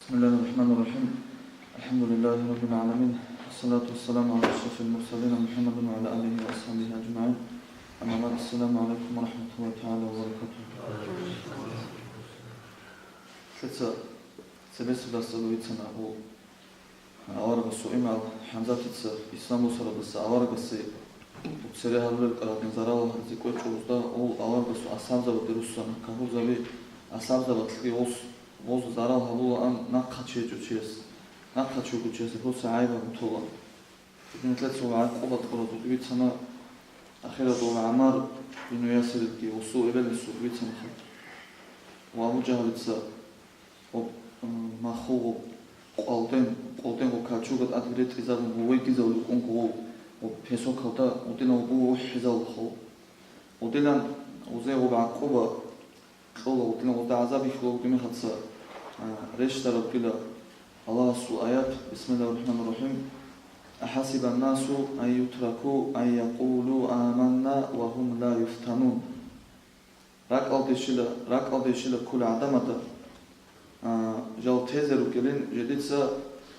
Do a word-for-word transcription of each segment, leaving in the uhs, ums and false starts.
بسم الله الرحمن الرحيم. الحمد لله رب العالمين. والصلاة والسلام على أشرف المرسلين محمد وعلى آله وأصحابه أجمعين. أما بعد، السلام عليكم ورحمة الله تعالى وبركاته. Лъица цебесеб дарсалда вицана абу аварагасул имгӀал ХӀамзатица ислам босаралдаса аварагасе цере гьарулел кӀаладин зарал гьаризе кӀвечӀо гъозда, гъол аварагасул асхӀабзабаде руссана, кагьурзаби асхӀабзабатлъги гъос, гъоз зарал гьабулаан нахъа чи гьечӀев чияс, нахъа чи вуго чиясе гьоса гӀайиб гьабун тола. Гьединлъецал гӀакъуба кьуразул бицана ахирадул ГӀаммар бину Ясирилги, гъосул эбеласул бицанаха. Ва Абу Жагьлица ва, м, махугъу къвалден, къвалден ва качуга тӀаде ретӀизабун ва вегизавулев кӀунго гъов ва песокалда гъудинав буго вухӀизавулха. Гъудилан гъузе гъоб гӀакъуба кьола, гъудилан гъозда гӀазаб бихьула вугеб мехалца, а, рещтӀараб бугила Аллагьасул аят, бисмиллагьир рахӀманир рахӀим, «АхӀасибан-насу ан ютраку ан якъулу аманна ва гьум ла юфтанун». РакӀалдейищила, ракӀалдейищила ккола гӀадамазда, а, жал тезе рукӀилин жидеца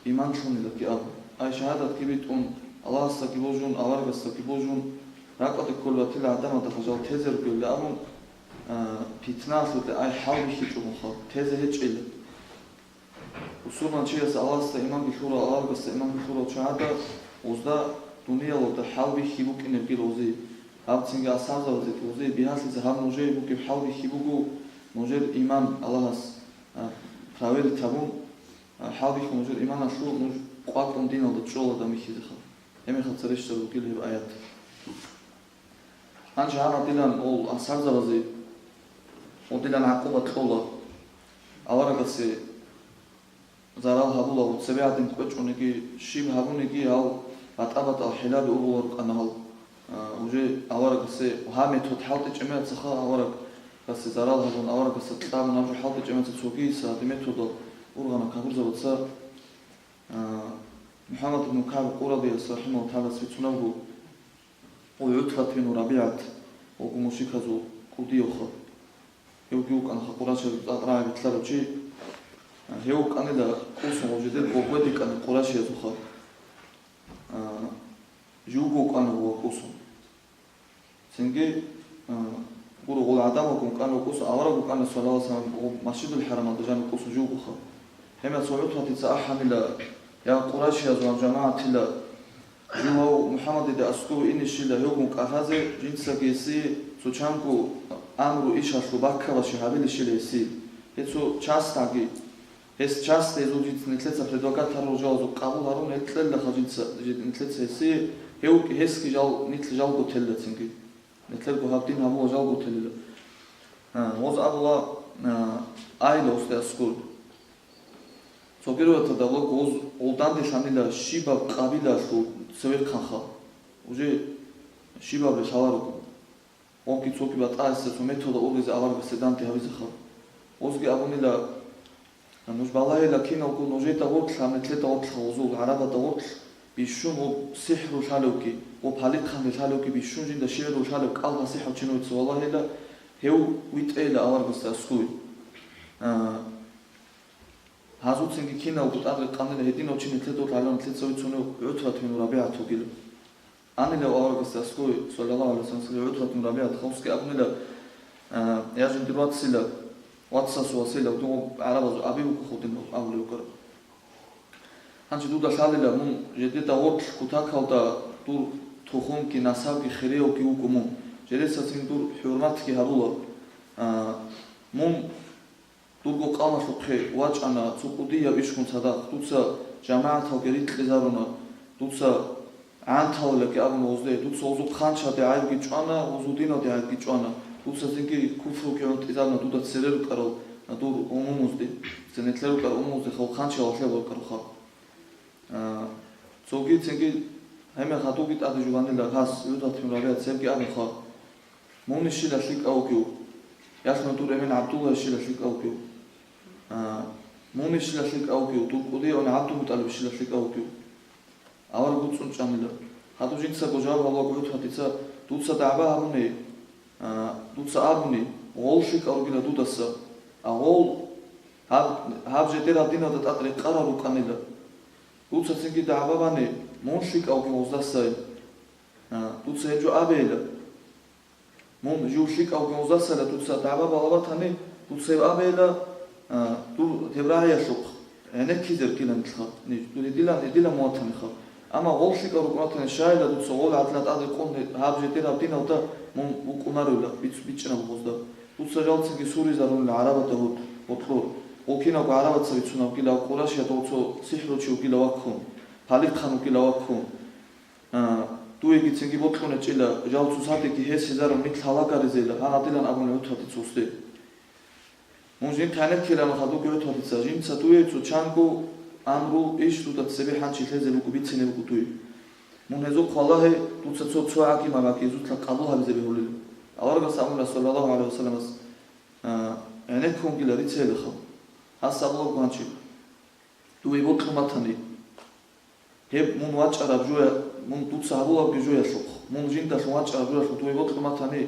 иман лъунилаги абун. Ай шагьадатги битӀун, Аллагьасдаги божун, аварагасдаги божун, ракӀалде кколеб батила гӀадамазда жал тезе рукӀилин абун, а, питнаялъулъе ай хӀалбихьичӀогун халкъ тезе гьечӀила. Бусурманчияс Аллагьасда иманги лъурав, аварагасда иманги лъурав чагӀазда гъозда дуниялалда хӀалбихьи букӀинебги гъозие, гьабцинги асхӀабзабазеги гъозие бигьалъизе гьаб нужее бугеб хӀалбихьи буго, нужер иман Аллагьас, а, проверить гьабун, а, хӀалбихьун нужер иманалъул нуж къвакӀун диналда чӀола дандехизеха. Гьеб мехалца рещтӀараб бугила гьеб аят. Гьанже гьанадилан гъол асхӀабзабазе гъодилан гӀакъуба кьола, аварагасе зарал гьабула, цебе гӀадин кӀвечӀониги, щиб гьабуниги гьал батӀа-батӀал хӀилаби ургъула рукӀана гьал. А, уже аварагасе гьа метод хӀалтӀичӀеб мехалъха аварагасе зарал гьабун, аварагасда кьабун, гьаб жо хӀалтӀичӀеб мехалъ цогияса гьадин методал ургъана кагьурзабаца, а, МухӀаммад ибн КагӀб Къурадияс, рахӀимагьуллагьу тагӀала, бицунеб буго. Гьев ГӀутбат бин РабигӀат вуго мушриказул кӀудиявха. Гьевги вукӀана Къурайшазул цӀакъ рагӀи битӀарав чи. Гьев вукӀанила кӀусун гъов жидер гогведе кӀана къурайшиязулха. А, живго вукӀана гъов кӀусун. Цинги, а, гуро гъол гӀадамалгун кӀана кӀусун, авараг вукӀана, саллаллагьу гӀалайгьи ва саллам, Масжидул ХӀарамалда жанив кӀусун живгоха. Гьеб мехалъ ГӀутбатица ахӀанила, я Къурайшиязул жамагӀатила, жив гьав МухӀаммадида аскӀов инищила гьевгун кӀалъазе, жинцаги гьесие цо чанго амру ишалъул баккалаще гьабилищила гьесие. Гьесул частгӀаги, гьес част гьезул жинца нилъеца предлагать гьарурал жалазул къабул гьарун гьел кьеллаха жинца, жи-, нилъеца гьесие, гьев, гьесги жал, нилъ жалго теллацинги. Нилъерго гьаб дин гьабула жалго телила. А, гъоз абула, а, айла усте аскур. Цогируятада гъоз гъолданде лъанила щибаб къабилалъул цевехъанха. Уже щибаб лъаларуго. Гъоги цоги батӀаэсда цо метода ургъизе аварагасде данде гьабизеха. Гъозги абунила, нуж балагьила киналго нужеда гъорлъ, гьанетлъеда гъорлъ гъозул, гӀарабада гъорлъ бищун гъоб сихӀру лъалевги, гъоб гьалихъанлъи лъалевги бищун жинда шигӀру лъалев кӀал насихӀав чи вугев валагьила, гьев витӀейила аварагасда аскуй. А, гьазуцинги киналго тӀад рекъанила гьединав чи нилъеда гьалав нилъеца вицунев ГӀутбат бин РабигӀат вугила. Анилав аварагасда аскуй, саллаллагьу гӀалайгьи ва саллам, ГӀутбат бин РабигӀат гъосги абунила, а, я жиндир вацила, вацасул васила, дугъу гӀарабазул аби вуго худин абулев вукӀарав. Гьанже дуда лъалила, мун жедеда гъорлъ кутакалда дур тухумги, насабги хириявги вуго мун. Жидецацин дур хӀурматги гьабула. А, мун дурго къавмалъухъе вачӀана цо кӀудияв ишгун цадахъ, дуца жамагӀаталги рикьизаруна, дуца гӀанталилаги абуна гъозде, дуца гъозул хъанчалде гӀайибги чӀвана, гъозул диналде гӀайибги чӀвана, дуца цинги куфруги гӀунтӀизабуна дуда цере рукӀарал дур умумузде, цинги нилъер рукӀарал умумузде хал хъанчалалъе рукӀаруха. А, цоги цинги гьеб мехалъ гьадуги тӀаде жубанила гьас, ГӀутбат бин РабигӀат, цебги абуха, мунищила лъикӀав вугев, ялъуна дур эмен ГӀабдуллагьищила лъикӀав вугев, а, мунищила лъикӀав вугев, дур кӀудияв ГӀабдулмутӀалибищила лъикӀав вугев. Авараг вуцӀцӀун чӀанила. Гьадуб жинцаго жаваб гьабулаго ГӀутбатица, дуца дагӀба гьабуни, а, дуца абуни, гъол лъикӀав ругила дудаса, а гъол Гьаб, гьаб жидер гьадиналда тӀад рекъарал рукӀанила. Дуца цинги дагӀба бани, мун лъикӀавги гъоздасай. А, дуца гьеб жо абейила. Мун жив лъикӀавги гъоздасайила дуца дагӀба балеб батани, дуца гьеб абейила, а, дур гьеб рагӀиялъухъ гӀенеккизе рукӀинилан нилъ, дур гьедилан, гьедилан мун ватаниха. Амма гъов лъикӀав рукӀун ватани, щайила дуца гъов гӀадинал тӀад рекъон гьаб жидер гьаб диналда мун вукӀунаревила, биц-, бичӀчӀинаб гъозда. Дуца жал цинги суризарунила гӀарабазда гьоркь, гьоркьор. Гъов киналго гӀарабаца бицунеб вугила, гьав къурайшиязда гъов цо сихӀручи вугила ваккун, палихъан вугила ваккун. А, дуеги цинги бокьун гьечӀила, жал цоцазеги гьес гьезарун нилъ гьалагаризейила, гьагъадилан абуна ГӀутбатица гъосде. Мун жинхъ гӀенеккилаан хадубги ГӀутбатица, жинца дуе цо чанго амру иш дуда цебе хӀанчи лъезе буго, бицине буго дуе. Мун гьезухъ валагье, дуца цо цогӀаги магӀаги гьезулъа къабул гьабизе бегьулел. Аварагас абуна, саллаллагьу гӀалайгьи вассаламас, а, гӀенеккунгила рицейилаха. Гьас абулеб гьанчи. Дуе бокьун батани, гьеб мун вачӀараб жоя-, мун дуца гьабулабги жоялъухъ, мун жиндалъун вачӀараб жоялъухъ дуе бокьун батани,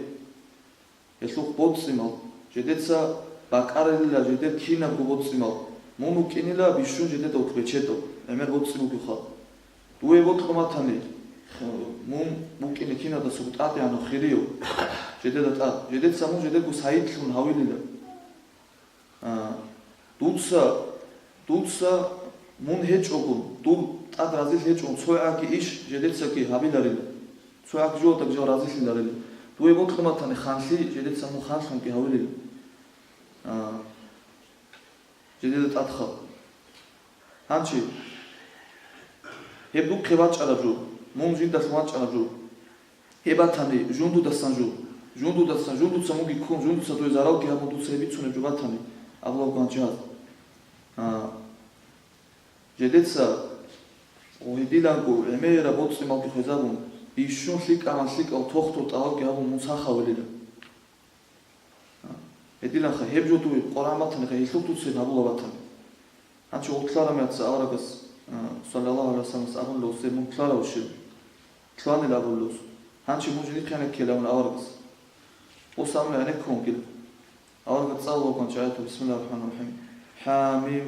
гьелъухъ боцӀцӀимал, жидеца бакӀарилила жидер кинабго боцӀцӀимал, мун вукӀинила бищун жидеда вухь бечедал, гӀемер боцӀцӀи бугеха. Дуе бокьун батани, х-, мун вукӀине кинадасаго тӀадегӀанав хирияв, жидеда тӀад, жидеца мун жидерго сайидлъун гьавилила. А, дуца, дуца мун гьечӀогун, дур тӀад разилъ гьечӀогун, цогӀаги иш жедецаги гьабиларила, цогӀаги жодагӀа жал разилъиларила. Дуе бокьун батани ханлъи, жедеца мун ханлъунги гьавилила. А, жедеда тӀадха. Гьанчи, гьеб духъе бачӀараб жо, мун жиндалъун вачӀараб жо. Гьеб батани, жундудасан жо, жундудасан, жундуца мунги ккун, жундуца дуе заралги гьабун, дуца гьеб бицунеб жо батани, абулеб гьанчи гьаз. А, жедеца гьедиланго гӀемераб боцӀцӀималги хвезабун, бищун лъикӀабан лъикӀал тохтур тӀалабги гьабун, мун сахавилила. Гьединанха гьеб жо дуе Къуръан батаниха, гьелъухъ дуца гьабула батани. Гьанчи гъутлъараб мехалъ аварагас, а, саллаллагьу гӀалайгьи вассаламас абунила, гъосде мун лъаларав щиб? Лъугьанила абулила гъос. Гьанчи мун жиндихъ гӀенеккейилан аварагас. Гъос абуна гӀенеккун вугилан. Аварагас цӀалула гъанчӀ аятал, бисмиллагьир рахӀманир рахӀим. ХӀамим.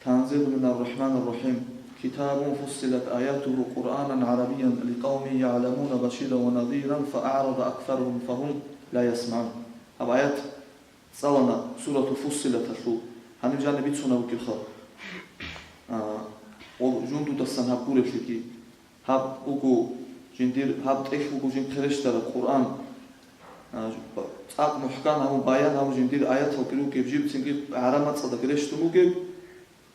تنزيل من الرحمن الرحيم. كتاب فصلت آياته قرآنا عربيا لقوم يعلمون بشيرا ونذيرا فأعرض أكثرهم فهم لا يسمعون. Гьаб аят цӀалана Сурату Фуссилаталъул, гьаниб жаниб бицунеб бугебха. А, ва жундудасан гьаб гуреблъиги. Гьаб буго жиндир, гьаб тӀехь буго жинхъе рещтараб Къуръан. А, цӀакъ мухӀкан гьабун, баян гьабун жиндир аяталги ругеб, жибцинги гӀараб мацӀалдаги рещтӀун бугеб,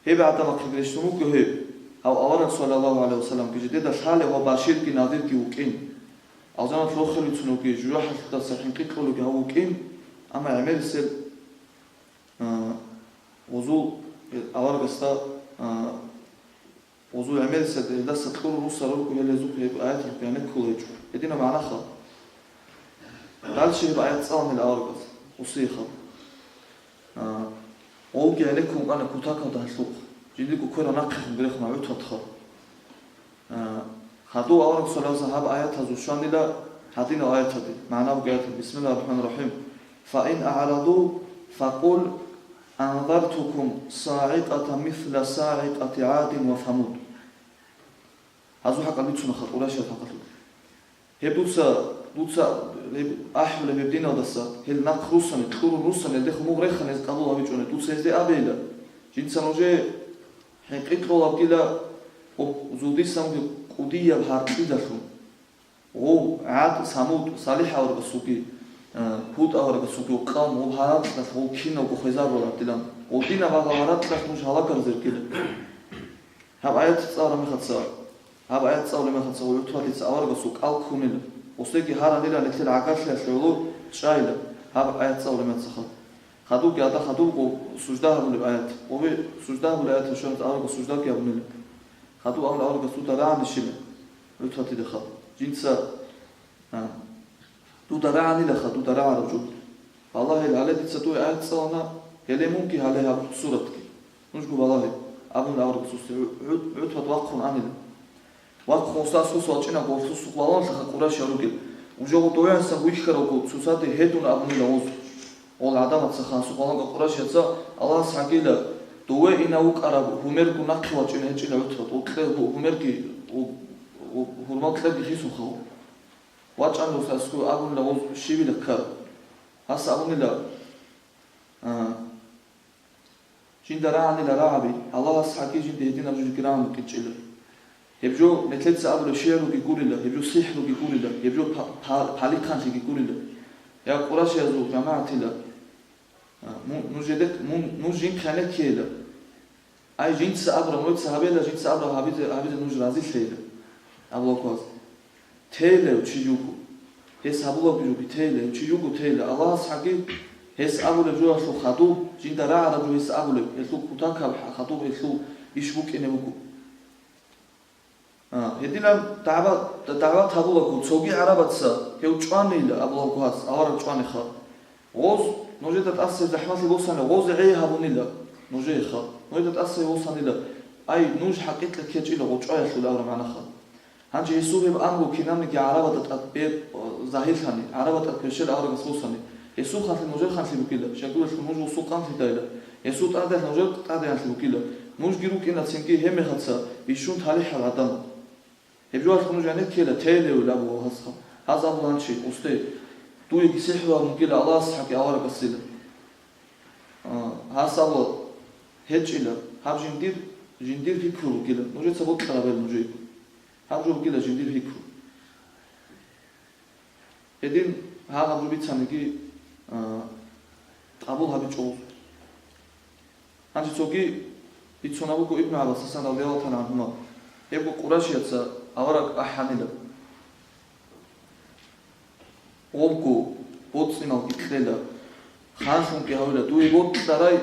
гьеб гӀадамахъеги рещтӀун буго гьеб. Гьав авараг, саллаллагьу гӀалайгьи вассаламги, жидеда лъалев ва баширги назирги вукӀин. Алжаналъ рохел бицун вугев, жужахӀалъудаса хӀинкъи кьолев гьав вукӀин, амма гӀемерисел, а, гъозул, э, аварагасда, а, гъозул гӀемерисел гьелдаса кьурун руссарал руго, гьел гьезухъ гьеб аяталъухъ гӀенеккула гьечӀо. Гьединаб магӀнаха. Дальше гьеб аят цӀаланила аварагас, гъосиеха. А, гъовги гӀенеккун вукӀана кутакалда гьалъухъ, жиндирго кверал нахъехун рехуна ГӀутбатха. А, хадув авараг саллаллагьу гӀалайгьи вассалам гьаб аятазул щванила гьадинал аяталде, магӀна буго аяталде: بسم الله الرحمن الرحيم. فإن أعرضوا فقل أنذرتكم صاعقة مثل صاعقة عاد وثمود. Гьазул хӀакъалъ бицунаха, къурайшиял хӀакъалъулъ. Гьеб дуца, дуца гьеб ахӀулеб гьеб диналдаса, гьел нахъ руссани, кьурун руссани, гьелдехун мугъ рехани, гьез къабул гьабичӀони, дуца гьезде абейила. Жинца нужее хӀинкъи кьолебгила, гъоб зудисанги кӀудияб гьаркьидалъун. Гъов, ГӀад, Самуд, СалихӀ аварагасулги, э, Гьуд аварагасулги гъов къавм, гъов гьаракьалъ гъов киналго хвезаруларилан, гъов динаб гьаракьалъ нуж гьалагарзергила. Гьаб аят цӀалараб мехалъ, гьаб аят цӀалараб мехалъ гъов ГӀутбатица аварагасул кӀал ккунила, гъосеги гьаранила, нилъер гӀагарлъиялъе гӀоло чӀайила гьаб аят цӀалараб мехалъ. Хадубги ада хадубго сужда гьабулеб аят, гъове сужда гьабулеб аят гьашанат аварагас суждаги гьабунила. Хадуб абуна аварагас: «Дуда рагӀанищила?» ГӀутбатида хадуб. Жинца, а, «Дуда рагӀанилаха, дуда рагӀараб жо». «Балагье, гьале дица дуе аят цӀалана, гьеле мунги гьале гьаб суратги. Нужго балагье», — абун аварагас гъосде. ГӀу-, ГӀу-, ГӀутбат вахъун анила. Вахъун гъосда аскӀоса вачӀинаб гъорлъ сукъ балагьанлъаха къурайшиял ругел. Нужего довегӀансан вихьаралго цоцаде гьедун абунила гъоз. Гъол гӀадамаца хасу балагьун Къурайшица Аллагьас гьагила, дове инав вукӀарав гьумерго нахъе вачӀине гьечӀила гӀутӀрат, гьукье гьу-, гьумерги, гьу-, гьу-, гьурмал кьерги хисун хаву. ВачӀанилан гьесухъе абунила гъоз щибила ккар. Гьас абунила, а, жинда рагӀанила рагӀаби, Аллагьас гьаги жинда гьединаб жо жеги рагӀун букӀинчӀила. Гьеб жо метлеца абулеб шигӀруги гурила, гьеб жо сихӀруги гурила, гьеб жо па-, па-, палихъанлъиги гурила. Я къурайшиязул жамагӀатила, а, му-, нуж жедехъ-, мун-, нуж жинхъ гьанеккейила. Ай, жинца абура, мугьица гьабейила, жинца абура гьабизе, гьабизе нуж разилъейила, абулеб буго гьас. Тейилев чи жуго, гьес гьабулеб жоги тейилев чи жуго тейилев. Аллагьас гьаги гьес абулеб жоялъул хадуб, жинда рагӀараб жо гьес абулеб, гьелъул кутакаб хадуб, гьелъул иш букӀине буго. А, гьединан дагӀба-, дагӀбат гьабулаго, цоги гӀарабаца гьев чӀванила, абулеб буго гьас, авараг чӀванеха. Гъоз нужеда тӀаса захӀмалъи босани, гъозе гӀей гьабунила нужееха. Нужеда тӀаса босанила, ай, нуж хӀакъикъат ккечӀила гъочӀоялъул абураб магӀнаха. Гьанже гьесул гьеб амру кинабниги гӀарабада тӀад бе-, загьирлъани, гӀарабада тӀад кверщел аварагас босани, гьесул ханлъи нужер ханлъи букӀила, щайгурелъул нуж гъосул къанлъидайила, гьесул тӀадегӀанлъи нужер тӀадегӀанлъи букӀила, нужги рукӀина цинги гьеб мехаца бищун талихӀал гӀадан. Гьеб жоялъухъ нуж гьанеккейила тейилевил абула гьасха. Гьаз абула гьанчи, усте, дуеги сихӀру гьабун бугила Аллагьас гьаги аварагасила. А, гьас абула, гьечӀила, гьаб жиндир, жиндир пикру бугила, нужеца бокьараб гьел нужее. Гьаб жо бугила жиндир пикру. Гьедин гьагъаб жо бицаниги, а, къабул гьабичӀо. Гьанже цоги бицунаб буго Ибну ГӀаббасасан радияллагьу тагӀала гӀангьума, гьебго къурайшияца авараг ахӀанила. Гъобго боцӀиналги кьела, ханлъунги гьавила, дуе бокьарай,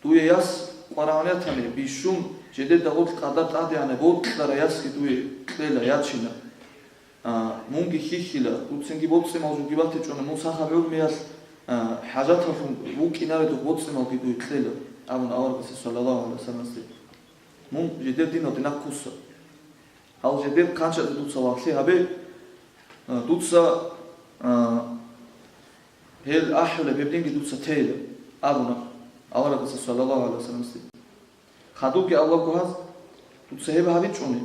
дуе яс къварагӀунатани бищун, жедеда гъорлъ къадар тӀадегӀанай бокьарай ясги дуе кьела, ячина. А, мунги хьихьила, дуцинги боцӀимал жуги батичӀони, мун сахаб гӀурмиялъ, а, хӀажаталъун вукӀинаре дур боцӀималги дуе кьела, абун аварагасде, саллаллагьу гӀалайгьи вассаламасде. Мун жидер диналде нахъвуссар. Гьал жидер хъанчазе дуца лагълъи гьабе, а, дуца, а, гьел ахӀулеб гьеб динги дуца тейилеб, абуна аварагасде, саллаллагьу гӀалайгьи вассаламасде. Хадубги абулаго гьаз, дуца гьеб гьабичӀони,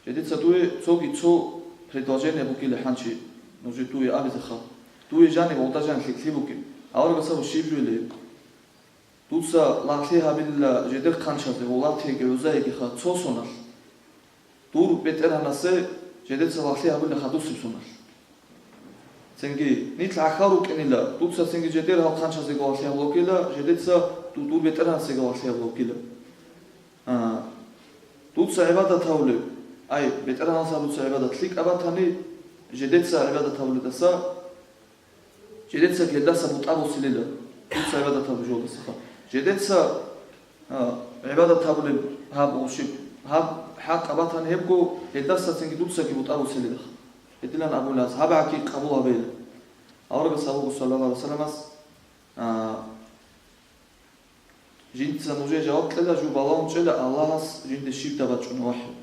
жидеца дуе цоги цо предложение бугила гьанчи, нужее дуе абизеха, дуе жаниб гъолда жаниб лъикӀлъи бугеб, аварагас абу щиб жуелеб? Дуца лагълъи гьабилила жидер хъанчазе, гъолатиеги гӀузаегиха цо соналъ. Дур бетӀергьанасе жедеца лагълъи гьабула хадусеб соналъ. Цинги, нилъ гӀахьал рукӀинила, дуца цинги жедер гьал хъанчазеги лагълъи гьабулеб бугила, жедеца ду-, дур бетӀергьанасеги лагълъи гьабулеб бугила. А, дуца гӀибадат гьабулеб, ай, бетӀергьанас гьаб дуца гӀибадат лъикӀаб батани, жедеца гӀибадат гьабуледаса, жидеца гьелдаса бутӀа босилила, дуца гӀибадат гьабулеб жоялдасаха. Жидеца, а, гӀибадат гьабулеб гьаб ошиб, гьаб хӀакъаб батани гьебго, гьелдасацинги дуцаги бутӀа босилилаха. Гьедилан абула гьас, гьаб гӀаки къабул гьабейилан. Аварагас абуго, саллаллагьу гӀалайгьи вассаламас, а, Жинца нужее жаваб кьела, жо балагьун чӀела Аллагьас жинде щиб бачӀуна вахӀю.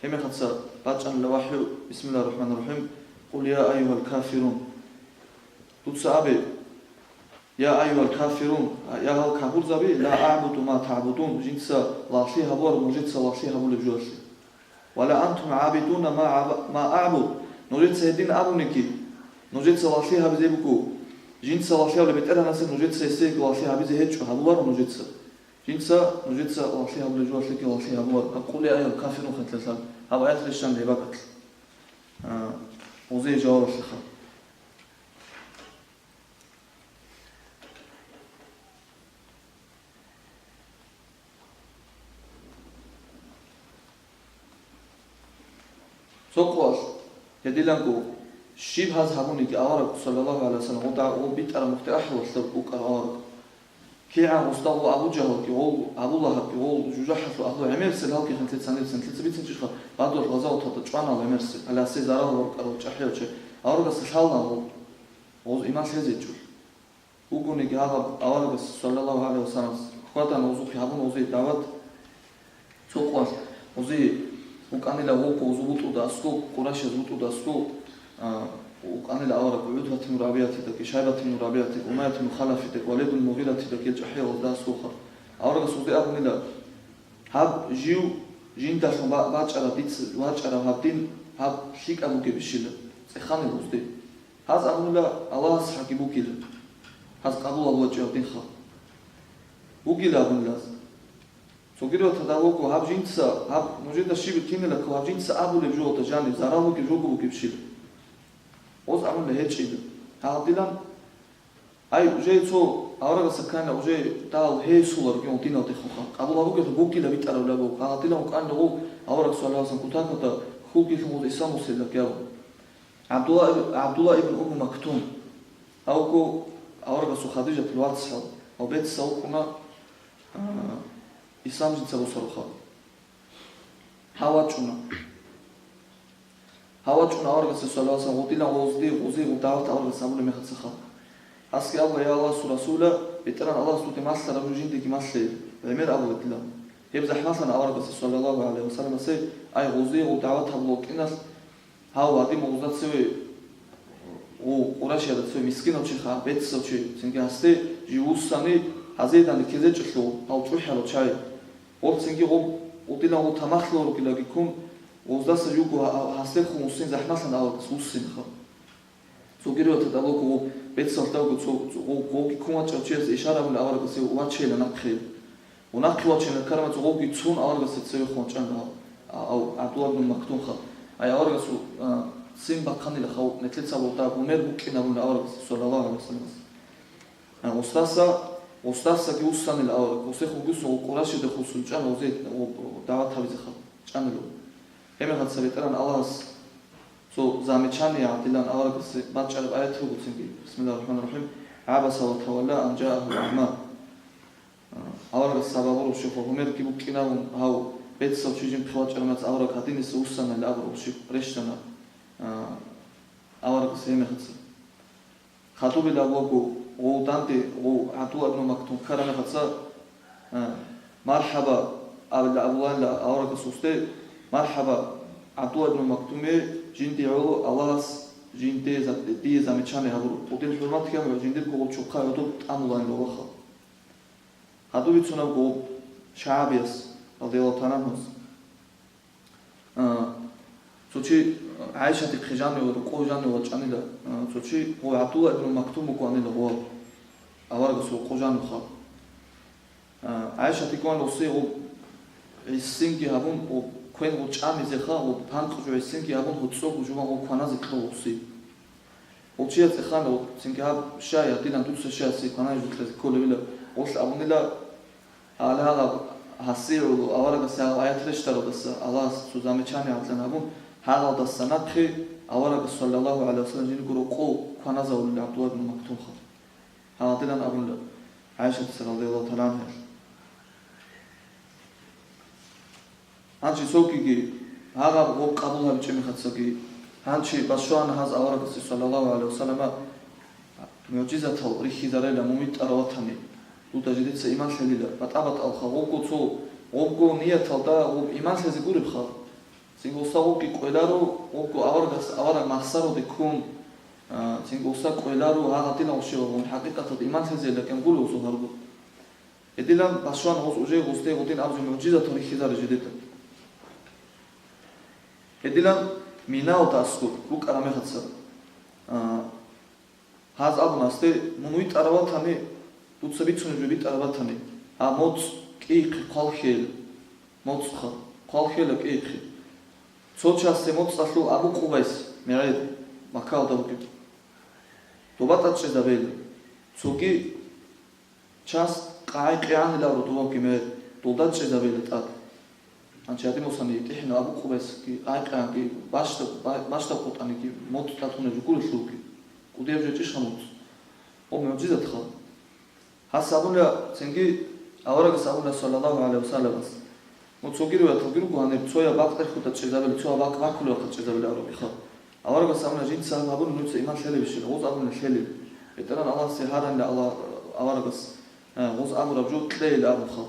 Гьеб мехалъ бачӀанила вахӀю, бисмиллагьир рахӀманир рахӀим, «Къул я айюгьал кафирун». Дуца абе, «Я айюгьал кафирун», я гьал капурзаби, «Ла агӀбуду ма тагӀбудун», жинца лагълъи гьабуар нужеца лагълъи гьабулеб жоялъе. «Ва ла антум гӀабидуна ма гӀаба-, ма агӀбуд». Нужеца гьедин абуниги, нужеца лагълъи гьабизе буго. Жинца лагълъи гьабулеб бетӀергьанасе нужеца гьесие лагълъи гьабизе гьечӀо, гьабуларо нужеца. Жинца нужеца лагълъи гьабулеб жоялъеги лагълъи гьабуларо. «Къул я айюгьал кафирун» хъаталъа. Гьаб аяталъе щван гьеб бакӀалъ. А, гъозие жавабалъеха. Цо къоялъ, гьединго, щиб гьаз гьабуниги авараг, саллаллагьу гӀалайгьи вассалам, гъода-, гъоб битӀараб мухъде ахӀулалъ букӀарав авараг. КигӀан гъосда гъо Абу Жагьалги, гъо Абу Лагьабги, гъо жужахӀалъул агьлу гӀемерисел гьалги хъанлъи цаниб цанлъица бицинчӀищха, Бадруялъ гъазаваталда чӀванал гӀемерисел, гьале гьасие зарал гьабуркӀарал чӀахӀиял чи, аварагасда лъала гъо, гъоз иман лъезе чӀул. Вугониги гьагъаб аварагас, саллаллагьу гӀалайгьи вассаламас, хьвадан гъозухъе гьабун гъозие дагӀват. Цо къоялъ гъозие букӀанила гъо гъозу бутӀуда аскӀоб, къурайшаз бутӀуда аскӀоб, а, Укъанила авараг ГӀутбат ибн РабигӀатидаги, Шайбат ибн РабигӀатидаги, Умайят ибн Халафидаги, Валид ибн Мугъиратидаги, гьел чӀахӀиял гъозда аскӀовха. Аварагас гъозде абунила: «Гьаб жив жиндалъун ба-, бачӀараб, дица вачӀараб гьаб дин, гьаб лъикӀаб бугебищила?» ЦӀеханила гъозде. Гьаз абунила: «Аллагьасхъаги бугила. Гьаз къабул гьабулеб гьечӀо гьаб дин». Бугила абунила гьаз. Цогидал ватадал вуго, гьаб жинца, гьаб нужеда щиб кинила ккола, гьаб жинца абулеб жо гьалда жаниб, зарал бугеб жо бугебщила. Гъоз абуна гьечӀила. Гьалдилан, ай, уже цо аварагасда кканила, уже дагьал гьесуларги диналдехунха. Къабул гьабугелъул бугила битӀараб лабу. Гьалдилан вукӀанила гъов авараг саллаллагьу гӀалайгьи ва саллам кутакалда, хьулги лъун гъоз Исламасел лакӀ гьабун. ГӀабдулла иб-, ГӀабдулла ибн Умму Мактум, гьавго аварагасул Хадижатил вацгӀал, гьав бецасав вукӀуна, а, Ислам жинца босаруха. Гьав вачӀуна. Гьав вачӀуна аварагасда саллаллагьу гӀалайгьи ва саллам, гъодилан гъозде, гъозие гъоб дагӀват аварагас гьабулеб мехалъха. Гьасги абула: «Я Аллагьасул Расул, БетӀергьан Аллагьас дуде малъараб жо жиндиеги малъе», гӀемер абулеб дила. Гьеб захӀмалъана аварагасда саллаллагьу гӀалайгьи ва салламасе, ай, гъозие гъоб дагӀват гьабулев вукӀиналъ, гьав вадиб гъозда цеве, гъо-, Къурайшиялда цеве мискинав чиха, бецасав чи, цинги гьасде жив вуссани, гьазие данде ккезечӀелъул, гьав чӀухӀарав чагӀи. Гъоб цинги гъоб, гъодилан гъов тамахлъулев вугилаги ккун, гъоздаса живго гьа-, гьа-, гьасдехун вуссин захӀмалъана аварагас вуссинха. Цогидал ватадал вуго гъоб бецасалда вуго цо, цо гъов, гъовги ккун вачӀарав чиясе ишара гьабуна аварагас гьев вачейила нахъе. Гъов нахъе вачейилан ккараб мехалъ гъовги цун аварагасда цевехун вачӀана гьав, а, гьав ГӀабдулла ибн Мактумха. Ай аварагасул, а, ццин бахъанилаха, нилъеца гъовда гомер букӀин абуна аварагас, саллаллагьу гӀалайгьи ва салламас. А, гъосдаса, гъосдасаги вуссанила авараг, гъосдехун вуссун гъов Къурайшиялдехун вуссун чӀана гъозе, гъо-, дагӀват гьабизеха чӀанила. Гьеб мехалъ БетӀергьан Аллагьас цо замечание гьадилан аварагасе бачӀараб аят буго цинги: «Бисмиллагьир рахӀманир рахӀим. ГӀабаса ва тавалла ан жаагьул агӀма». А, аварагас сабаб гьабурав щухъа гьумерги букӀинавун, гьав бецасав чи жинхъе вачӀараб мехалъ авараг гьадиниса вуссанила абурав щухъ рещтӀана, а, аварагас гьеб мехалъ. Хадуб ила вуго, гъов данде, гъов ГӀабдулла ибн Мактум ккараб мехалъ, а, мархӀаба абила абуланила аварагас гъосде: «МархӀаба, ГӀабдулла ибн Мактуме, жинде гӀоло, Аллагьас жинде за-, дие замечание гьабуро. Кьудин хӀурмат гьабуро, жиндирго гъов чухъа гӀодоб тӀамуланила ваха». Хадуб бицунаб гъоб ШагӀабияс, радияллагьу тагӀала гӀангьу. А, цо чи, а, ГӀайшатихъе жанив, рокъов жанив вачӀанила, а, цо чи, гъо, ГӀабдулла ибн Мактум вукӀанила гъо, аварагасул рокъов жанив хал. А, ГӀайшатихъ ван гъоси гъо гӀисинги гьабун, гъо квен гъо чӀамизеха, гъо панкъ жо гӀисинги гьабун, гъо цӀоб жуван гъо кваназе кьо гъоси. Гъо чияс цӀехана, гъо цинги гьаб щай, гьадинан дуца щай, гьасие кванай жутлъазе кколевила, гъолъ абунила, Гьале гьагъаб гьасие гӀоло аварагас гьагъаб аят рещтӀаралдаса, Аллагьас цо замечание гьабилан гьабун, гьагъалдаса нахъе аварагас, саллаллагьу гӀалайгьи ва саллам, жиндирго рокъов кваназавулел ГӀабдулла ибн Мактумха. Гьадилан абуна ГӀайшатица, радияллагьу тагӀала гӀангьа. Гьанже цогиги, гьагъаб гъоб къабул гьабичӀеб мехалъги, гьанже бащвана гьаз аварагасе, саллаллагьу гӀалайгьи ва саллама, мугӀжизатал рихьизарила, мун витӀарав ватани, дуда жидеца иман лъелила, батӀа-батӀалха гъобго цо, гъобго нияталда гъоб иман лъезе гуребха. Цинги гъоса гъобги кӀвеларо, гъобго аварагас авараг махсароде ккун, а, цинги гъоса кӀвеларо гьагъадинав щивав, мун хӀакъикъаталда иман лъезейилан кӀен гурев гъосул гьаргу. Гьединан бащвана гъоз уже гъозде гъудин абузе мугӀжизатал рихьизари жидеда. Гьединан Минаялда аскӀоб букӀараб мехалъ, а, гьаз абуна гьасде: «Мун витӀарав ватани, дуца бицунеб жо битӀарав ватани, гьаб моцӀ кӀийихъе хъвалхьейила, моцӀха, хъвалхьейила кӀийихъе. Цо часде моцӀалъул абу къубайс мегӀер, Маккаялда бугеб, доба тӀад чӀезабейила. Цоги час къагӀи-къигӀаниларо дувабги мегӀер, долда чӀезабейила тӀад». Гьанже гьадин босани, итӀихӀинав абу къубайсги, къагӀи-къигӀанги, бащдаб-, ба-, бащдаб къотӀаниги моцӀ тӀад гьунеб жо гурелъулги, кӀудияб жо гьечӀищха моцӀ? Гъоб мугӀжизатха. Гьас абуна, цинги аварагас абуна, саллаллагьу гӀалайгьи ва салламас. Ну, цоги риваяталги руго гьаниб, цояб бакъ тӀерхьуда чӀезабила, цояб бакъ бакулеб бахъа чӀезабила абураб мехалъ. Аварагас абуна, жинца гьаб гьабуни нужеца иман лъелебищила? Гъоз абуна, лъелила. БетӀергьан Аллагьасе гьаранила Аллагь, аварагас, э, гъоз абураб жо кьейила абунха.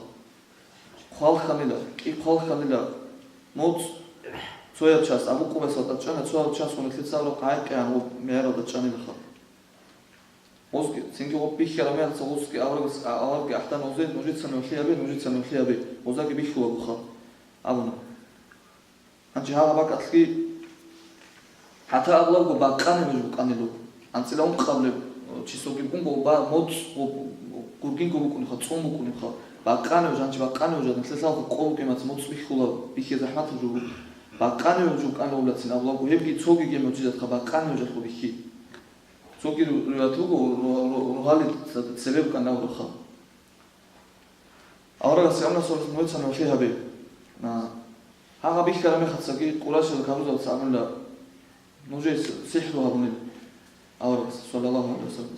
Хъвалхьанила, кӀи хъвалхьанила моцӀ, Цояб час Абу Къубайсалда чӀана, цояб час гьунилъе цавра гӀайкъигӀан гъоб мегӀералда чӀанилаха. Гъозги, цинги гъоб бихьараб мехалъ гъозги аварагас, а, аварагги ахӀдана гъозе, нужеца нугӀлъи гьабе, нужеца нугӀлъи гьабе, гъозаги бихьулагоха, абуна. Гьанже гьагъаб бакӀалъги ХӀатта абулаго бакъанив жо букӀанило. АнцӀила ункъабилеб числоги букӀунго, ба моцӀ гъу-, гургинго букӀунебха, цӀун букӀунебха. Бакъанив жо, гьанже бакъанив жо, нилъелъалха къо букӀинац моцӀ бихьула, бихьизе захӀматаб жо буго. Бакъанив жо букӀаниловлъацин абулаго, гьебги цогиги мугӀжизатха, бакъанив жалъго бихьи. Цоги ру-, руят буго, ру-, ру-, ру-, рогьалил цебе букӀан абурабха. Аварагас гьанасулас мугьицан вахъи гьабе. А, гьагъа бихьараб мехалъги Къурайшазул кагъузалца абуна, нужее сихӀру гьабунила. Аварагас, саллаллагьу гӀалайгьи ва саллам,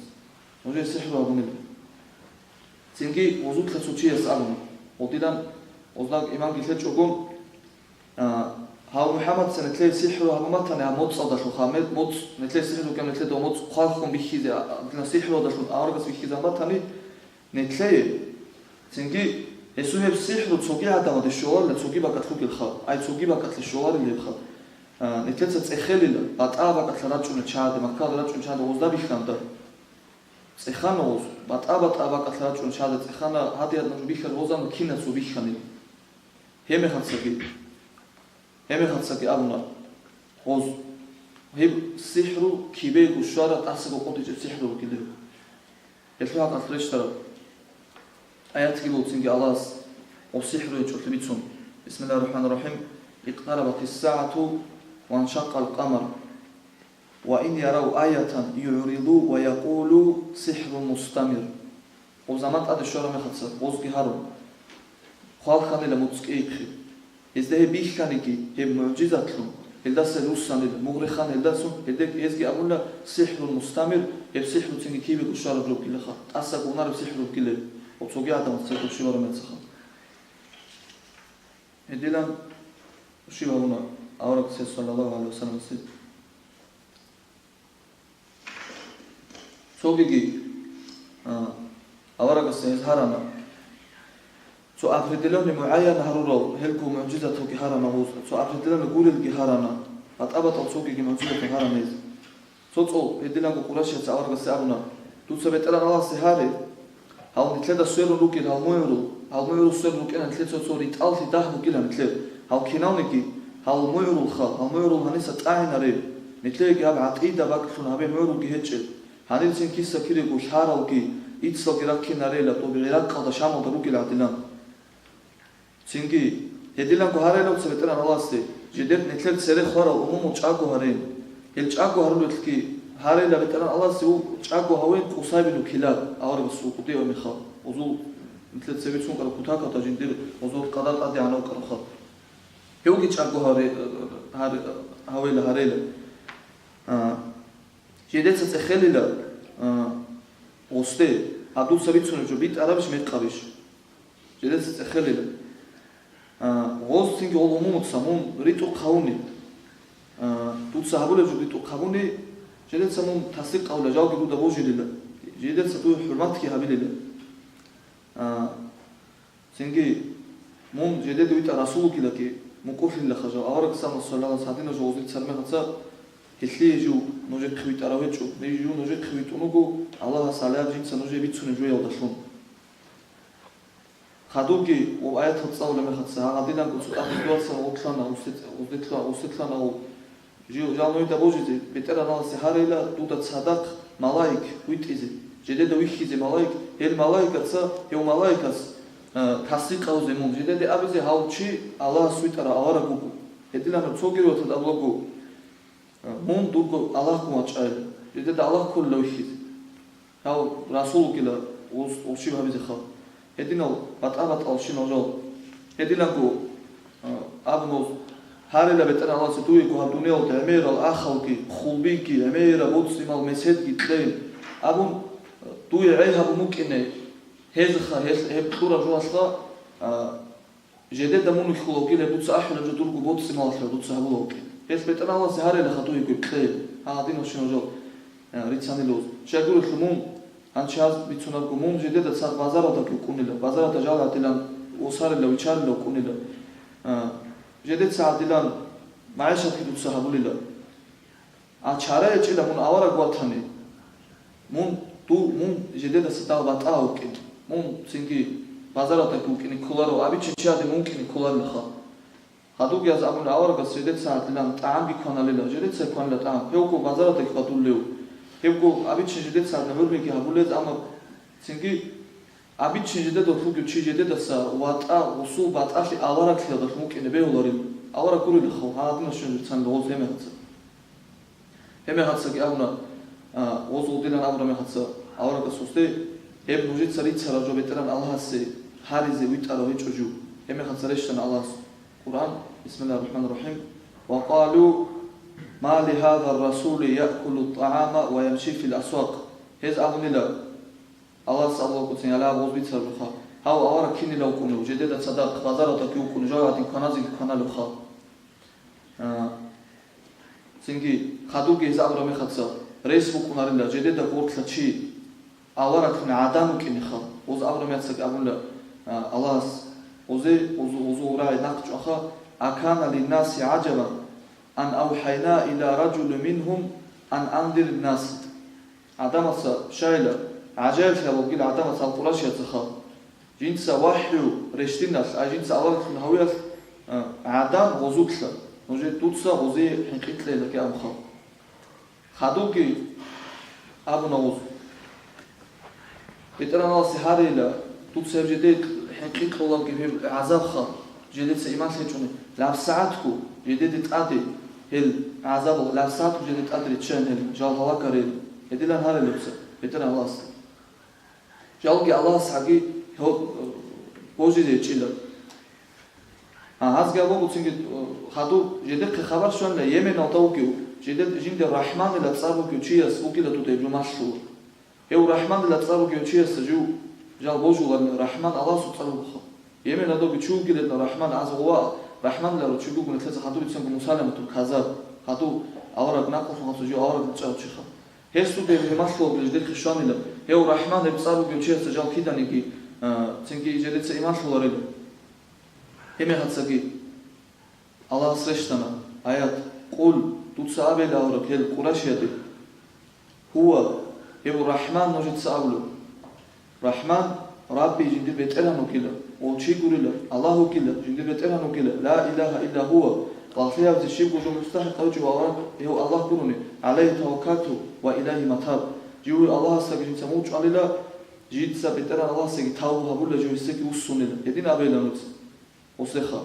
нужее сихӀру гьабунила. Цинги гъозулъа цо чияс абуна, гъодилан гъозда иманги лъечӀого, а, гьав МухӀаммадца нилъее сихӀру гьабун батани, гьаб моцӀалдалъун, гьаб моцӀ, нилъее сихӀру гьабун, нилъеда моцӀ хъвалхун бихьизе, а, дина сихӀруялдалъун аварагас бихьизабун батани, Нилъее. Цинги гьесул гьеб сихӀру цоги гӀадамаде щоларила, цоги бакӀалъ ругелха, ай цоги бакӀалъе щоларила гьебха. А, нилъеца цӀехелила, батӀа бакӀалъа рачӀуна чагӀаде, Маккаялда рачӀуна чагӀаде гъозда бихьанила. ЦӀехана гъоз, батӀа-батӀа бакӀалъа рачӀуна чагӀаде цӀехана, гьадиятӀ нуж бихьараб гъоза кинацго бихьанила. Гьеб мехалъги. Гьебмехалцаги абуна, гъоз, гьеб сихӀру кибего щвараб тӀасаго къотӀичӀеб сихӀру ругилеб. Гьелъул хӀакъалъ рещтараб аятги буго цинги Аллагьас гъоб сихӀруе чӀухӀи бицун. Бисмиллагьир рахӀманир рахӀим. Икътарабатис сагӀату ва ншакъал къамар. Ва ин ярав аятан югӀриду ва якъулу сихӀрун мустамир. Гъоб заман тӀаде щвараб мехалъ гъозги гьарун, хъвалхьанила моцӀ кӀейихъе. Гьезда гьеб бихьаниги, гьеб мугӀжизатлъун, гьелдаса руссанила, мугърихъан гьелдасун, гьелдеги гьезги абуна, сихӀрун мустамир, гьеб сихӀруцинги кибего щвараб жо бугилаха, тӀасаго унараб сихӀру бугилеб, гъоб цоги гӀадамаз цебе щиб гьараб мехалъха. Гьедилан щиб гьабуна аварагас, саллаллагьу гӀалайгьи ва саллам. Цогиги, а, аварагас гьез гьарана. Цо определённый мугӀайян гьарурал, гьелго мугӀжизаталги гьарана гъоз, цо определённый гурелги гьарана, батӀа-батӀал цогиги мугӀжизатал гьарана гьез. Цо-цо гьединабго Къурайшица аварагасде абуна, дуца БетӀергьан Аллагьасе гьаре, гьал нилъеда сверун ругел гьал мугӀрул, гьал мугӀрул сверун рукӀина нилъер цо-цо ритӀаллъи дагь бугилан нилъер, гьал киналниги, гьал мугӀрулха, гьал мугӀрул гьаниса тӀагӀинарел, нилъееги гьаб гӀакъида бакӀлъун гьабе мугӀрулги гьечӀел, гьанирцин киса-кирего лъаралги, иццалги рахъинарела, тӀуб ГӀиракъалда, Шамалда ругел гӀадилан. Цинги, гьедиланго гьарайилан цо БетӀергьан Аллагьасде, жидер нилъер цере хварал умумул чӀаго гьарин. Гьел чӀаго гьарулелъги гьарайила БетӀергьан Аллагьасде, у чӀаго гьавин Къусай бин Килаб, аварагасул кӀудияв мехалъ, гъозул нилъер цеве цун ккараб кутакалда жиндир гъозул къадар тӀаде гьанав ккараб хал. Гьевги чӀаго гьаре-, гьар-, гьавейила гьарейила. А, жидеца цӀехелила, а, гъосде, гьаб дуца бицунеб жо битӀарабищ, мекъабищ? Жидеца цӀехелила. А, гъоз цинги гъол умумуца мун ритӀухъ гьавуни, а, дуца гьабулеб жо ритӀухъ гьавуни, жидеца мун тасдикъ гьавула, жалги дуда божулила, жидеца дуе хӀурматги гьабилила. А, цинги мун жидеда витӀа расул вукилаги, мукӀурлъилаха жал, авараг саллаллагьу гӀалайгьи ва саллам гьадинав жо гъоздил цармегъаца, гьелъие жив нужехъе витӀарав гьечӀо, гьев жив нужехъе витӀун вуго, Аллагьас гьалаб жинца нужее бицунеб жоялдалъун. Хадубги ва аятал цӀалулеб мехалъ, гьагъадинабго цо тӀад дугьацан гъорлъана, гъусде-, гъусделъа-, гъусделъана гъов. Жив жал нужеда божизе, БетӀергьан Аллагьасе гьарейила дуда цадахъ малаик витӀизе, жидеда вихьизе малаик, гьел малаикаца, гьев малаикас, а, тасдикъ гьавузе мун, жидеде абизе гьав чи Аллагьас витӀарав авараг вуго. Гьединаб цоги риваяталда абулаго, а, мун дурго Аллагьгун вачӀайилан, жидеда Аллагь кколила вихьизе. Гьав расул вукӀила, гъос щиб гьабизе хал. Гьединал батӀа-батӀалщинал жал. Гьединабго, а, абуна гъоз, гьарила БетӀергьан Аллагьасе дуего гьаб дуниялалда гӀемерал ахалги, хъулбиги, гӀемераб боцӀи-мал, меседги кьейин абун, дуе гӀей гьабун букӀине, гьезаха, гьел, гьеб кьураб жоялъха, а, Жидеда мун вихьула вукӀин, гьеб дуца ахӀулеб жо дурго боцӀи-малалъе дуца гьабула вукӀин. Гьелъ БетӀергьан Аллагьасе гьарейила хадубги кьейин, гьагъадинав щинав жал, э, рицанила гъоз. Щай гурелъул мун, гьанже гьаз бицунебго, мун жидеда цад базаралдаги вукӀунила, базаралда жал гӀадилан восарила, виччарила вукӀунила. Э, жидеца гӀадилан магӀишатги дуца гьабулила. А чара гьечӀила мун авараг ватани, мун, ду-, мун жидедаса дагь батӀа вукӀин, мун цинги базаратдаги вукӀине кколаро, абичӀин чияде мун вукӀине кколарилаха. Гьадуги гьаз абуна аварагас жидецагӀадлъилан тӀагӀамги кваналила, жидецай кванила тӀагӀам, гьевго базаратдаги хьвадулев, гьевго абичӀин жидецагӀадлъи гӀурмиги гьабулез, амма цинги абичӀин жидедалъ вугев чи жидедаса ватӀа, гъусул батӀалъи авараглъиялдалъун вукӀине бегьуларин, авараг гурилаха, гьадинав щун жицан гъоз гьемехаца. Гьемехацаги абуна, а, гъоз гъудилан абура мехаца аварагас гъосде, гьеб нужеца рицараб жо БетӀеран Аллагьасе гьаризе витӀарав гьечӀо жо. Гьемехаца рещтӀана Аллагьас Къуръан, бисмиллагьир рахӀманир рахӀим, «Ва къалу, ма ли гьазар расули яъкулу тӀагӀама ва ямши фил асвакъ». Гьез абунила, Аллагьас абулагоцин гьалаб гъоз бицарабха, гьав авараг кинила вукӀунев, жедеда цадахъ базаратдаги вукӀунев, жав гьадин кваназеги кваналевха. А, цинги хадубги гьез абура мехаца, рес букӀунарила, жедеда гъоркьа чи авараглъун гӀадан вукӀинеха. Гъоз абура мехацаги абула, а, Аллагьас, гъозе, гъозу, гъозу гъурай нахъ чӀваха, «Акана линнаси гӀажабан ан авхӀайна ила ражули мингьум ан андирин нас». ГӀадамаца щайила, гӀажаиблъи гьабулгила гӀадамаца гьал къурайшияцаха. Жинца вахӀю рещтиналъ, ай жинца авараглъун гьавиялъ, а, гӀадан гъозулъа, нужер дуца гъозие хӀинкъи кьейилаги абуха. Хадубги абуна гъоз. БетӀеран Аллагьасе гьарейила, дуца гьеб жеде хӀинкъи кьолалги гьеб гӀазабха, жедеца иман лъечӀони, лабсагӀатго жедеде тӀаде гьел гӀазабал, лабсагӀатго жеде тӀаде риччайин гьел, жал гьалагарейин. Гьедилан гьарейила дуца БетӀеран Аллагьасда. Жалги Аллагьас гьаги гьо-, божизе гьечӀила. А, гьазги абуго цинги, э, хадуб жедехъе хабар щванила, Йеменалда вугев, жеде-, жинде РахӀманила цӀар бугев чияс вугила дуда гьеб жо малъула. Гьев РахӀманила цӀар бугев чиясда жив жал божуларин, РахӀман Аллагьасул цӀар бугоха. Йеменалда вугев чи вугилан РахӀман, азгъува РахӀманила руччугугун лъеца хадуб бицунго Мусайлиматул Каззаб, хадуб авараг накъулъун хадуб жив авараг чӀарав чиха. Гьесул деб гьемалъулаго жидехъе щванила, гьев РахӀман гьеб цӀар бугев чиясда жал киданиги, а, цинги жидеца иман лъоларила. Гьемехацаги Аллагьас рещтӀана аят, «Къул», дуца абейила авараг гьел къурайшияде, «Гьува», гьев РахӀман нужеца абулев. РахӀман, Рабби жиндир БетӀергьан вукӀила, ва чи гурила, Аллагь вукӀила, жиндир БетӀергьан вукӀила, ла илагьа илла гьува, лагълъи гьабизе щибго жо мустахӀикъав гьечӀев авараг гьев Аллагь гурони, гӀалайгьи таваккалту ва илайгьи матаб. Жив Аллагьасдаги жинца мугъчӀвалила, жинца БетӀергьан Аллагьасдаги тавбу гьабула, жив гьесдаги вуссунила. Гьедин абейила нуца. Гъосеха.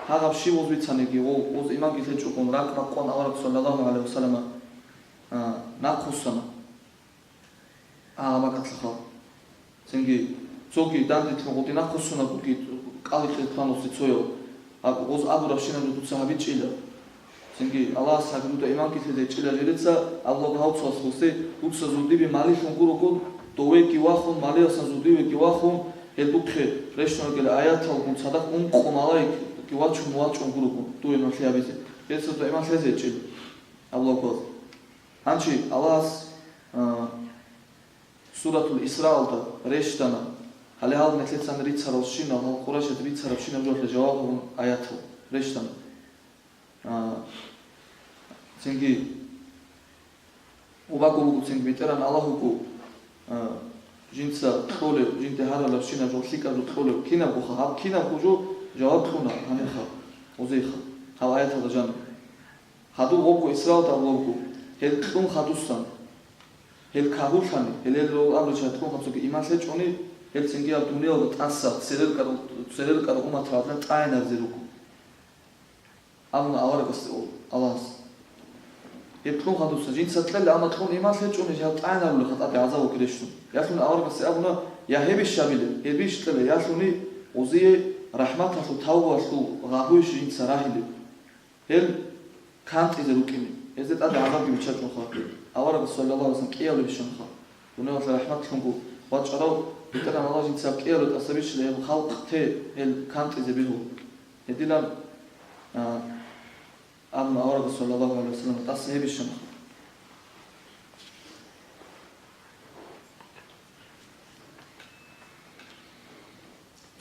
Гьагъаб щиб гъоз бицаниги, гъо-, гъоз иманги лъечӀогун, ракӀ-ракъон авараг саллаллагьу гӀалайгьи вассаллама, а, нахъвуссана. Гьагъаб бакӀалъа хал. Цинги, цоги данделъун гъоди нахъвуссунагоги, кӀал-, кьелкваносе цояв. Аб-, гъоз абурабщинаб жо дуца гьабичӀила. Цинги, Аллагьас гьаги дуда иманги лъезе гьечӀила жереца, Аллагь гьав цо асхусе, дуца зудибе малилъун гурого, довеги вахун, малиялсан зудивеги вахун, гьел духъе рещтӀун ругел аяталгун цадахъ ункъо малаикги вачун вачӀун гурого, дуе нугӀлъи гьабизе. Гьеца дуда иман лъезе гьечӀила, Аллагь гьав. Гьанчи Аллагьас, а, Суратул Исраалда рещтӀана, гьале гьал нилъецан рицаралщинал, гьал къурайшаз рицарабщинаб жоялъе жаваб гьабун аятал рещтӀана. А, цинги, убаго буго цинги, БетӀеран Аллагь вуго, а, жинца кьолев, жинде гьаралабщинаб жо лъикӀаб жо кьолев кинабгоха, гьаб кинабго жо жаваб кьуна гьанирха, гъозейха, гьаб аяталда жаниб. Гьадур гъобго Исраалда абулебго, гьел кьун хадусан, гьел кагьулъани, гьелел рол абрича кьун хадусаги иман лъечӀони, гьел цинги гьаб дуниялда тӀаса церер кӀар-, церер кӀарал умматалда тӀагӀинаризе руго. Амма аварагасде Аллагьас. Гьеб кьун хадуса, жинца кьела, амма кьун иман лъечӀони, жал тӀагӀинарулеха тӀаде гӀазаб вукӀерещун. Ялъуни аварагасде абуна, я гьебищ гьабилеб, гьебищ кьела, ялъуни гъозие рахӀматалъул тавбуялъул гъагьуйищ жинца рагьилеб. Гьел кантӀизе рукӀине, гьезде тӀаде гӀазабги биччачӀунха. Аварагас, саллаллагьу гӀалайгьи вассаллам, кӀиявлеб бищунха. Дуниялалъе рахӀматлъунго вачӀарав БетӀеран Аллагь жинца кӀиявлеб тӀасабищила гьеб халкъ те гьел кантӀизе бегьула. Гьедилан, а, абуна аварагас, саллаллагьу гӀалайгьи вассаллам, тӀаса гьебищунха.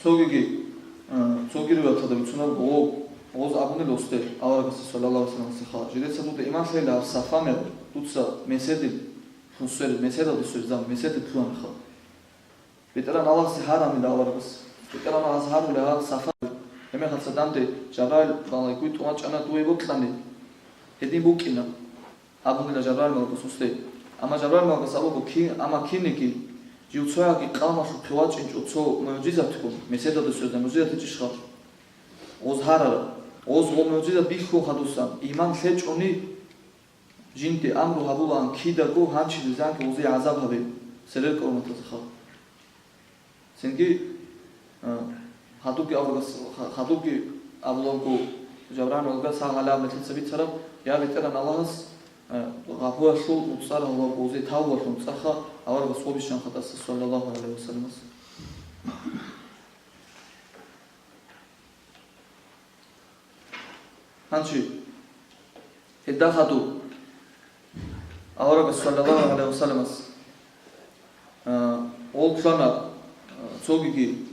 Цогиги, а, цоги риваяталда бицунеб буго, Гъоз абунел гъосде, аварагасда саллаллагьу гӀалайгьи вассалламасда хал. Жидеца дуда иман лъейилан гьаб Сафа мер, дуца меседил лъун сверил, меседалде сверизабун, меседил лъугьанха. БетӀеран Аллагьасе гьарамила аварагас. БетӀеран Аллагьас гьарулев гьаб Сафа мер. Гьебмехалъ данде Жабраил балагьи тӀуван чӀана дуе бокьани, гьедин букӀина. Абунила Жабраил малкус гъосде. Амма Жабраил малкус абуго, ки-, амма кинниги, жив цояги къавмалъухъе вачӀинчӀо цо мугӀжизатгун, меседалде сверизабун, мугӀжизат гьечӀищха? Гъоз гьарараб. Гъоз гъо мугӀжизат бихьун хадусан, иман лъечӀони, жинде амру гьабулаан кидаго гьанчи дизанги гъозе гӀазаб гьабе, церер кӀурматазда хал. Цинги, а, хадубги аварагас, ха-, хадубги абулебго, Жабраил малкас гьал гьалаб нилъеца бицараб, я БетӀеран Аллагьас, а, гъапуралъул нуцӀа рагьулебго, гъозе тавбалъул нуцӀаха аварагас гъо бищун хадаса, саллаллагьу гӀалайгьи вассалламас. Гьанчи, гьелда хадуб аварагас саллаллагьу гӀалайгьи вассалламас, а, гъол лъана, а, цогиги,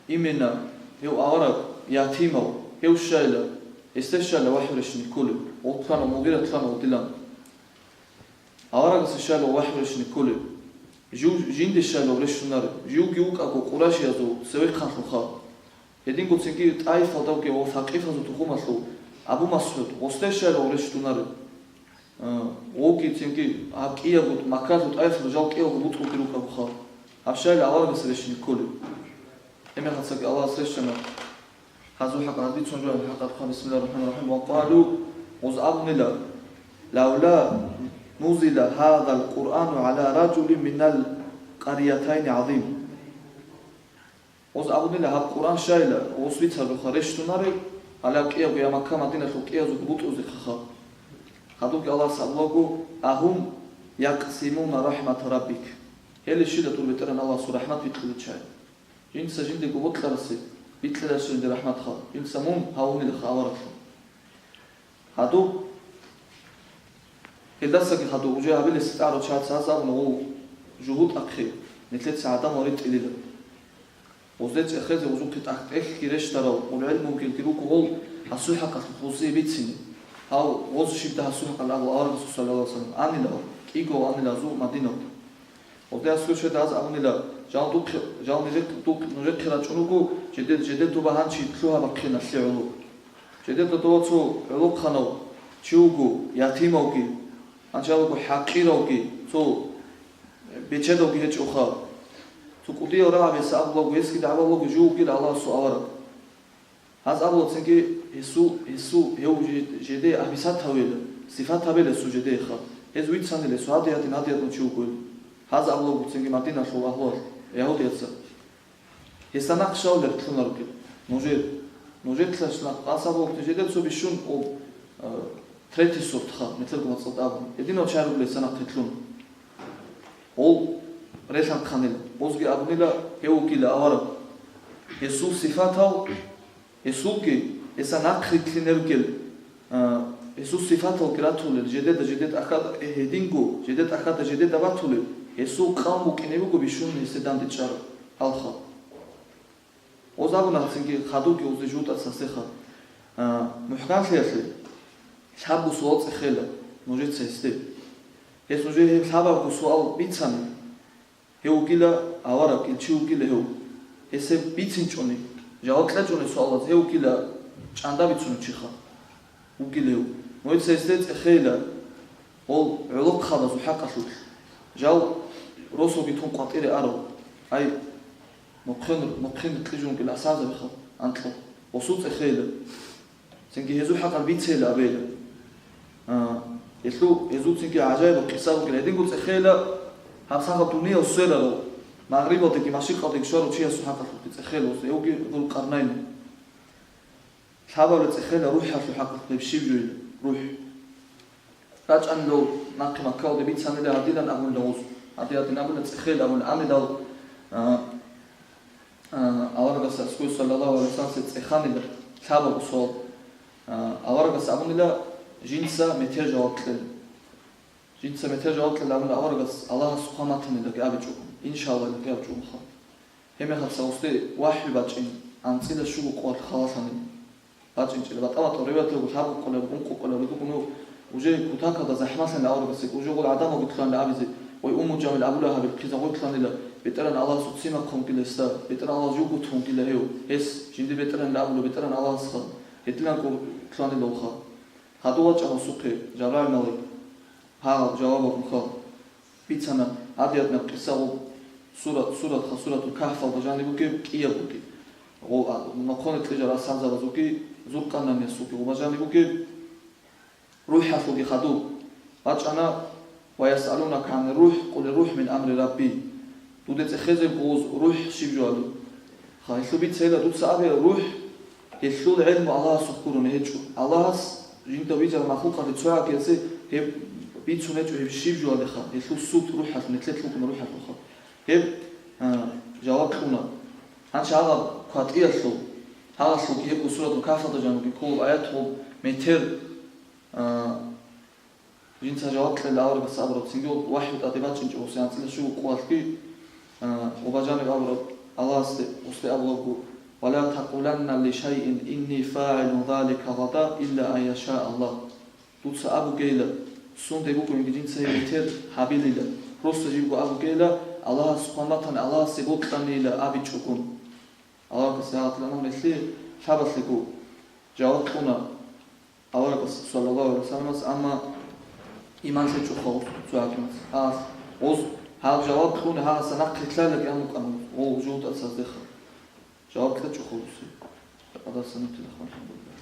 именно гьев авараг ятимав, гьев щайила, гьесде щайила вахӀю рещтӀине кколеб, гъол лъана, Мугъира лъана гъодилан. Аварагасде щайила вахӀю рещтӀине кколеб, жив жинде щайила рещтӀунареб, живги вукӀаго къурайшиязул цевехъанлъун хал. Гьединго цинги ТӀаифалдавги ва Сакъифазул тухумалъул Абу МасгӀуд, гъосде щайила рещтӀунареб. Э, гъовги цинги гьаб кӀиябго Маккалъул ТӀаифалда жал кӀиявго бутӀрулги рукӀаго хал. Гьаб щайила аварагасде рещтӀине кколеб. Гьебмехалцаги Аллагьас рещтӀана. Гьазул хӀакъалъ бицун жо, хӀакъалъ хъван, бисмиллагьир рахӀманир рахӀим. Ва къалу, гъоз абунила, лавла нузила гьазал Къуръану гӀала ражулин минал къарятайни гӀазим. Гъоз абунила, гьаб Къуръан щайила гъос бицарабха рещтӀунареб, гьалаб кӀиябго я Макка-Мадиналъул кӀиязулго бутӀрузехъа хал. Гьадубги Аллагьас абулаго, агьум якъсимуна рахӀмата раббик. Гьелищила дур БетӀеран Аллагьасул рахӀмат бикьулел чагӀи. Жинца жиндего бокьарасе бикьиласе жинде рахӀмат хал, жинца мун гьавунилаха авараглъун. Гьадуб, гьелдасаги гьадуб уже гьабилес тӀагӀарав чияца гьаз абуна, гъов жугьутӀ ахъе, нилъеца гӀадамал ритӀилила. Гъозде цӀехезе гъозухъе тӀахь-тӀехьги рещтӀарал, гъол гӀелму вугелги руго гъол гьасул хӀакъалъулъ гъозие бицине. Гьав гъоз щибда гьасул хӀакъалъ абу аварагасул саллаллагьу гӀалайгьи вассалам, анила, кӀиго анила гьазул Мадиналда. Гъолде аскӀов щведа гьаз абунила, жал духъе-, жал нижехъ-, духъ-, нужехъе рачӀун руго, жеде-, жеде доба гьанчи лъугьа-бахъе налъе гӀоло. Жеде доба цо гӀолохъанав чи вуго, ятимавги, гьанчи абуго хӀакъиравги, цо бечедавги гьечӀоха. Цо кӀудияв рагӀабица абулаго, гьесги дагӀбалаго жив вугила Аллагьасул авараг. Гьаз абула цинги гьесул, гьесул, гьев же-, жеде абисат гьавила, сифат гьабила гьесул жедеха. Гьез вицанила гьесул гьадиятин гьадиятун чи вугойин. Гьаз абула цинги Мадиналъул агьлуялъ, ягьудияца. Гьесда нахъ щавлер лъунарукел. Нужер, нужер лъалъ нахъ, гьаз абула жеде цо бищун об, э, третий сорт ха, метерго мацӀалда абун. Гьединав чагӀи ругел гьесда нахъе лъун. Гъол релъанхъанила, гъозги абунила, гьев вугила авараг. Гьесул сифатал, гьесулги, гьесда нахъ рилълъине ругел, а, гьесул сифаталги ратулел, жедеда жеде тӀахьада, э, гьединго, жеде тӀахьада жедеда батулел, гьесул къавм букӀине буго бищун гьесде дандечӀараб гьалха. Гъоз абуна цинги хадубги гъозде жугьутӀаца гьасеха, а, мухӀканлъиялъе лъабго суал цӀехейила нужеца гьесде. Гьес нужее гьеб лъабабго суал бицани, гьев вугила авараг, ил чи вугила гьев. Гьес гьеб бицинчӀони, жаваб кьечӀони суалаз, гьев вугила чӀанда бицунев чиха. Вугилев, нужеца гьесде цӀехейила гъол гӀолохъабазул хӀакъалъулъ. Жал росулги тун къватӀире арав. Ай, нухъен, нухъен кьижунгил асарзабиха анкьа. Гъосул цӀехейила. Цинги гьезул хӀакъалъ бицейила абейила. А, гьелъул, гьезул цинги гӀажаибаб къиса бугила. Гьединго цӀехейила гьаб сахаб дуниял сверарав, магърибалдеги машрикъалдеги щварав чиясул хӀакъалъулъги цӀехейила гъос. Гьевги Зулкъарнайн. Лъабабила цӀехейила рухӀалъул хӀакъалъулъ гьеб щиб жойила, рухӀ. РачӀанилав нахъе Маккаялде бицанила гьадилан абунила гъоз. Гьадин-гьадин абуна цӀехейила абун анилал, а, а, аварагас аскӀов саллаллагьу гӀалайгьи вассалламасда цӀеханила лъабабго суал. А, аварагас абунила жинца метер жаваб кьела. Жинца метер жаваб кьела абуна аварагас Аллагьас хъван батанилаги абичӀого, иншаллагьилаги абичӀого ха. Гьебмехалъ гъосде вахӀю бачӀин, анцӀила щуго къоялъ халалъанила. БачӀинчӀила батӀа-батӀа риваяталго лъабкъулаб, ункъукъулаб рукӀуну, уже кутакалда захӀмалъан аварагасек, уже гъол гӀадамалго кколанила абизе, ой, Умму Жамил Абу Лагьабил хъиза гъой кколанила, БетӀеран Аллагьасул ццин бахъун ккила гьесда, БетӀеран Аллагьас жугьутун ккила гьев, гьес жинди БетӀеран абула, БетӀеран Аллагьасха, гьединанго кколанила уха. Гьадув вачӀана гьесухъе Жабраил малаик, гьагъаб жаваб гьабун хал. Бицана гьадиятнаб къиса гъоб сура-, суратха, Суратул Кагьфалда жаниб бугеб кӀияб бугеб. Гъо-, а, нахъоне кьижар асхӀабзабазулги, зуркъаннаниясулги гъоба жаниб бугеб. РухӀалъулги хадуб. БачӀана: «Ва ясъалунака гӀанир рухӀ, къулир рухӀ мин амри Рабби». Дуда цӀехезеб гъоз рухӀ щиб жоали. Ха, гьелъул бицейила дуца абе, рухӀ, гьелъул гӀелму Аллагьасухъ гурони гьечӀо. Аллагьас жинда вижараб махлукъалде цоял ккезе гьеб бицун гьечӀо, гьеб щиб жоалиха, гьелъул суд рухӀалъ, нилъелъ букӀун рухӀалъулха. Гьеб, а, жаваб кьуна. Гьанчи гьагъаб кватӀиялъул, гьагъалъулги гьеб Суратул Кагьфалда жанибги кколеб аят гъоб метер, а, Жинца жаваб кьела аварагас абураб цинги вахӀю тӀаде бачӀинчӀо гъосие анцӀила щуго къоялъги, а, гъоба жаниб абураб Аллагьасде гъосде абулебго: «Ва ла такъуланна ли шайин инни фагӀилун залика гъадан илла ан яшаа Аллагь». Дуца абугейила, сунде бугониги жинца гьеб бетер гьабилила, просто жибго абугейила, Аллагьас хъван батани, Аллагьасе бокьанила абичӀогун. Аллагьас ягъатлъана гьелъие лъабалъего жаваб кьуна. Аварагас, саллаллагьу гӀалайгьи вассаламас, амма иман лъечӀоха гъоз цо хӀакимас. Гьас, гъоз гьаб жаваб кьуна, гьагъаса нахъе лъалаги амукъана гъов жугьутӀацаздеха. Жаваб кьечӀоха гъоз. Гьадаса нутилахъ, алхӀамдулиллагь.